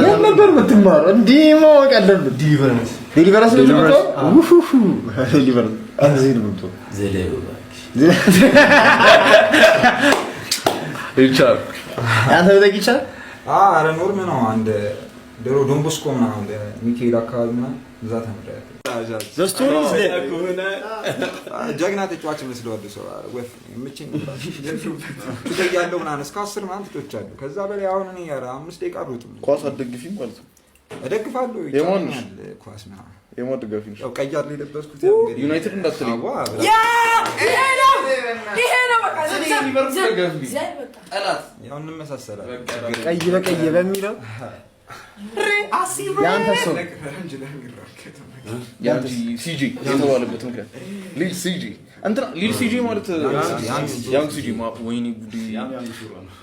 የት ነበር የምትማረው? እንዲህ ማወቅ አለብን። Deliverance። Deliverance ነው የምትማረው? ውፉፉ፣ Deliverance እዚህ ነው የምትማረው። ዘለዩ እባክሽ። ይቻላል። አንተ መጠየቅ ይቻላል? ኧረ norm ነው። አንድ ድሮ ዶንቦስኮ ምናምን ሚካኤል አካባቢ ምናምን እዛ ተምሬያለሁ። The story is there. ጀግና ተጫዋች መስለዋለሁ ሰው። ኧረ ወፍ ይመቸኝ ነበር። ጩጬ እያለሁ ምናምን እስከ 10 ምናምን ተጫውቻለሁ። ከዛ በላይ አሁን እኔ ኧረ 5 ደቂቃ አልሮጥም። ኳስ አትደግፊም ማለት ነው? እደግፋለሁ። የማን ነሽ? ይጫወተኛል ኳስ ምናምን። የማን ደጋፊ ነሽ? ያው ቀይ አይደል የለበስኩት? ያው እንግዲህ ዩናይትድ እንዳትለኝ። አዋ፣ ይሄ ነው በቃ። እኔ ሊቨርፑል ደጋፊ ነኝ። ዘን በቃ። ጠላት። ያው እንመሳሰላለን። ቀይ በቀይ በሚለው የአንተ ሰው። ያንቺ ሲጂ የተባለበት ምክንያት? ሊል ሲጂ፣ እንትና ሊል ሲጂ ማለት Young ሲጂ፣ ወይኔ ጉዴ፣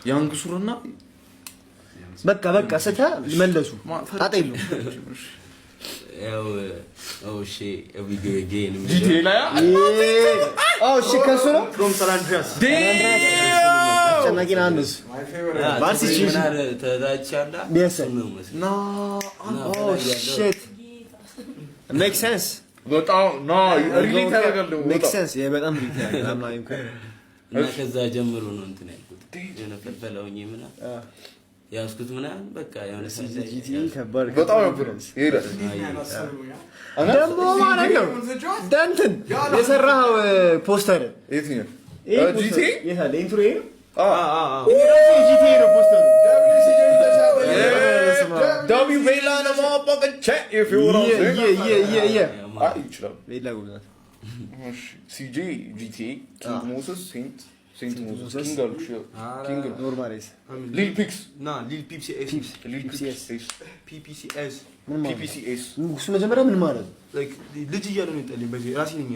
Young ሱር እና በቃ በቃ ስተ መለሱ፣ ጣጣ የለውም። ያው oh shit, here we go again. GTA ላይ። ኦ እሺ፣ ከሱ ነው። From San Andreas. አስጨናቂ ነው። አንዱ እሱ ባርሲ። ተታች አለ። Yes, sir. ነው መስሎኝ። ና። Oh shit, make sense. በጣም ና relate ያደርጋል ደግሞ። Make በጣም። sense፣ በጣም relate ያደርጋል። I'm not even እና ከዛ ጀምሮ ነው እንትን ያልኩት፣ የሆነ ፈልፈላ ሆኜ ምናምን ያዝኩት ምናምን በቃ የሆነ ሰዓት ላይ GTA ከባድ በጣም ነበር ይሄዳል። ደግሞ ማለት ነው ደንትን የሰራኸው ፖስተር። የትኛው? ይሄ GTA? ፖስተር የት አለ? Intro ይሄ ነው። ይሄ ራሱ የ GTA ነው ፖስተሩ። W ቤላ ነው motherfucking chat if you want to. Yeah. አይ ይችላል። ቤላ ጎብዛት። እሺ፣ ሲጄ GTA፣ King ሞሰስ፣ Saint ሞሰስ፣ King አልኩሽ፣ ያው King ነው። ኖርማሊስ። ሊል ፒክስ። ና ሊል ፒፕሲ ኤስ። ሊል ፒፕሲ ፒክስ ኤስ። ፒፒሲኤስ። ምን ማለት ነው? ፒፒሲኤስ። እሱ መጀመሪያ ምን ማለት ነው? Like ልጅ እያለ ነው የጠለኝ። በዚህ ራሴ ነኝ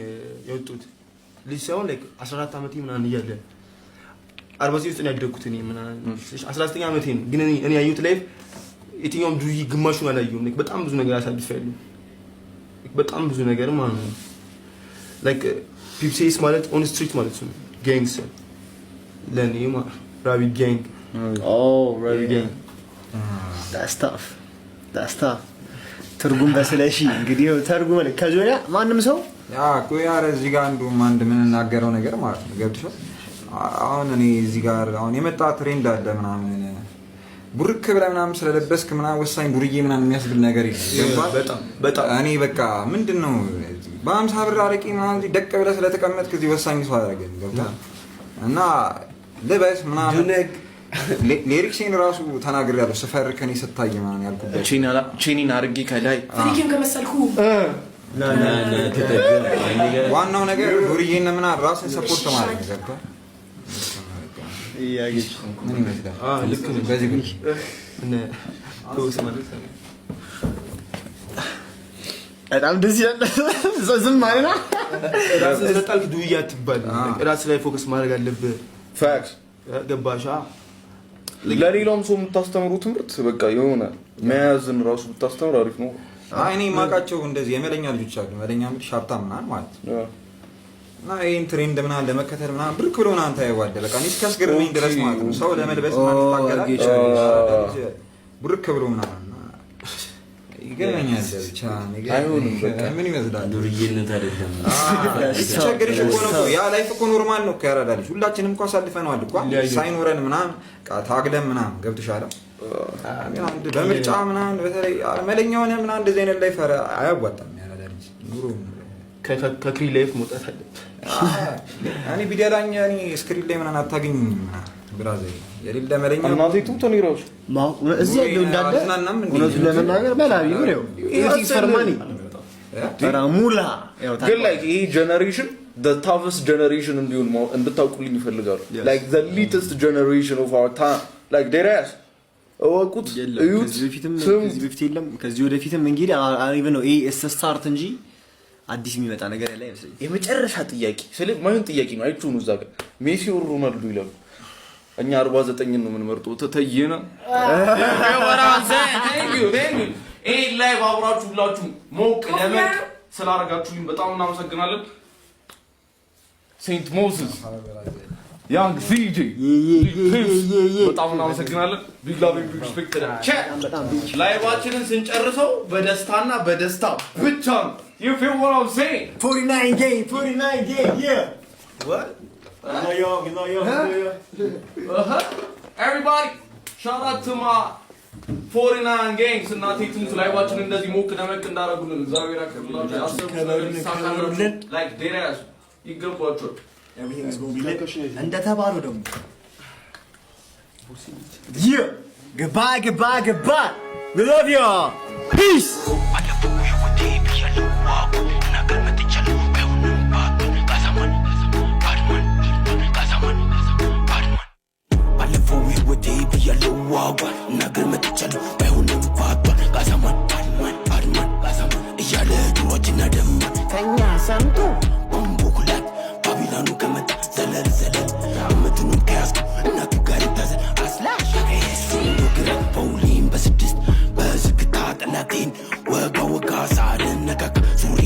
የወጡት፣ ልጅ ሳይሆን like 14 ዓመቴ ምናምን እያለ፣ 49 ውስጥ ነው ያደግኩት እኔ ምናምን፣ 19 ዓመቴ ነው። ግን እኔ ያየሁት life የትኛውም ዱርዬ ግማሹን አላየሁም። Like በጣም ብዙ ነገር አሳልፌያለሁ። Like በጣም ብዙ ነገር ማለት ነው። Like ፒፕሲኤስ ማለት on street ማለት ነው። Gangster ለእኔ ማለት ራቢ gang። Oh. ራቢ gang. That's tough. That's tough. ትርጉም በስለሺ እንግዲህ ይኸው ተርጉም ከዚህ ወዲያ ማንም ሰው። Yeah ቆይ፣ ኧረ እዚህ ጋር እንደውም አንድ የምንናገረው ነገር ማለት ነው፣ ገብቶሻል? አሁን እኔ እዚህ ጋር አሁን የመጣ trend አለ ምናምን፣ ቡርክ ብለህ ምናምን ስለለበስክ ምናምን ወሳኝ ዱርዬ ምናምን የሚያስብል ነገር የለም። ገባህ? በጣም በጣም። እኔ በቃ ምንድን ነው በ50 ብር አረቄ ምናምን እዚህ ደቅ ብለህ ስለተቀመጥክ እዚህ ወሳኝ ሰው አያደርግህም። ገብቶሃል? እና ልበስ ምናምን ዱነግ። Lyrics ኤን ራሱ ተናግሬያለሁ። ስፈር ከኔ ስታይ ምናምን ያልኩበት። Chain ኤን አድርጌ ከላይ። Freak ም ከመሰልኩ። ና ና። ና ተጠገም። ዋናው ነገር ዱርዬን ምናምን ራስን support ማድረግ ነው። ገብቶሃል? እያገች ምን ይመስላል? ልክ ነው። በዚህ ጉዳይ እነ ተወስ ማለት ነው። በጣም ደስ ይላል። ዝም አለና። ራስን ስለጣልክ ዱርዬ አትባልም። ራስህ ላይ focus ማድረግ አለብህ። Facts. ገባሻ? ለሌላውም ሰው የምታስተምሩ ትምህርት በቃ የሆነ መያዝን ራሱ ብታስተምር አሪፍ ነው። አይ እኔ የማውቃቸው እንደዚህ የመለኛ ልጆች አሉ። መለኛ የምልሽ ሀብታም ምናምን ማለት ነው። እና ይህን trend ምናምን ለመከተል ምናምን ብርክ ብሎ ምናምን ታየዋለህ። በቃ እኔ እስኪያስገርመኝ ድረስ ማለት ነው። ሰው ለመልበስ ምናምን ይታገላል። ብርክ ብሎ ምናምን ይገርመኛል። ብቻ አይሆንም በቃ። ምን ይመስላል? ዱርዬነት አይደለም። ሲቸግርሽ እኮ ነው እኮ፣ ያ life እኮ normal ነው እኮ፣ ያራዳ ልጅ ሁላችንም እኮ አሳልፈነዋል እኮ፣ ሳይኖረን ምናምን በቃ ታግለን ምናምን፣ ገብቶሻል። ግን አንድ በምርጫ ምናምን በተለይ መለኛ ሆነ ምናምን እንደዚህ አይነት life ኧረ አያዋጣም። ያራዳ ልጅ ኑሮ ከ screen life መውጣት አለብህ። እኔ ቢደላኝ እኔ screen ላይ ምናምን አታገኝም ምናምን brother፣ የሌለ መለኛ። እናቴ ትሙት እኔ ራሱ እዚህ ያለው እንዳለ አልዝናናም እንዴ? እውነቱን ለመናገር መላ ቢኖር ያው everything for money ሙላ ያው። ግን like ይሄ generation the toughest generation እንዲሆን እንድታውቁልኝ ይፈልጋሉ። Like the latest generation of our time, like deadass እወቁት፣ የለም። እዩት፣ ከዚህ በፊትም ስሙት። ከዚህ በፊት የለም፣ ከዚህ ወደፊትም እንግዲህ even ነው ይሄ start እንጂ አዲስ የሚመጣ ነገር ያለ አይመስለኝም። የመጨረሻ ጥያቄ ስለ ማይሆን ጥያቄ ነው። አይቼው ነው እዛ ጋር ሜሲ or ሮናልዶ ይላሉ። እኛ 49ን ነው የምንመርጠው። ተተየነ። ይሄ ላይ አብራችሁ ሁላችሁ ሞቅ ደመቅ ስላደረጋችሁኝ በጣም እናመሰግናለን። Saint ሞስስ። Young CJ በጣም እናመሰግናለን። Big love, big respect። Live ኣችንን ስንጨርሰው በደስታና በደስታ ብቻ ነው። You feel what I'm saying? 49 gang, 49 gang, yeah. What? We love y'all, we love y'all, we love y'all. Everybody, shout out to my 49 gangs። እናቴ ትሙት live ኣችንን እንደዚህ ሞቅ ደመቅ እንዳደረጉልን እግዚአብሔር ያክብርላችሁ። ያሰቡት ነገር ይሳካላችሁ። ከበሩልን። Like deadass ይገባቸዋል። Everything is gonna be lit. እንደተባለው ደግሞ yeah. Goodbye, goodbye, goodbye. We love y'all. Peace. ባለፈው ህይወቴ ብያለሁ ዋው ነገር መጥቻለሁ ባይሆንም ባክን ጋዛማን ባድማን ጋዛማን ባድማን ባለፈው ህይወቴ ብያለሁ ዋው ነገር መጥቻለሁ ባይሆንም ባቷን ጋዛማን ባድማን ባድማን ጋዛማን እያለ ጆሮአችን ያደማል ከኛ ሰምቶ ቦምቦ ኩላት ባቢላኑ ከመጣ ዘለል ዘለል እመቱንም ከያዝኩ እናቱ ጋር ይታዘል አስላሽ ግራ በውሊም በስድስት በዝግታ ጠላቴን ወጋ ወጋ ሳልነካካ ሱሪ።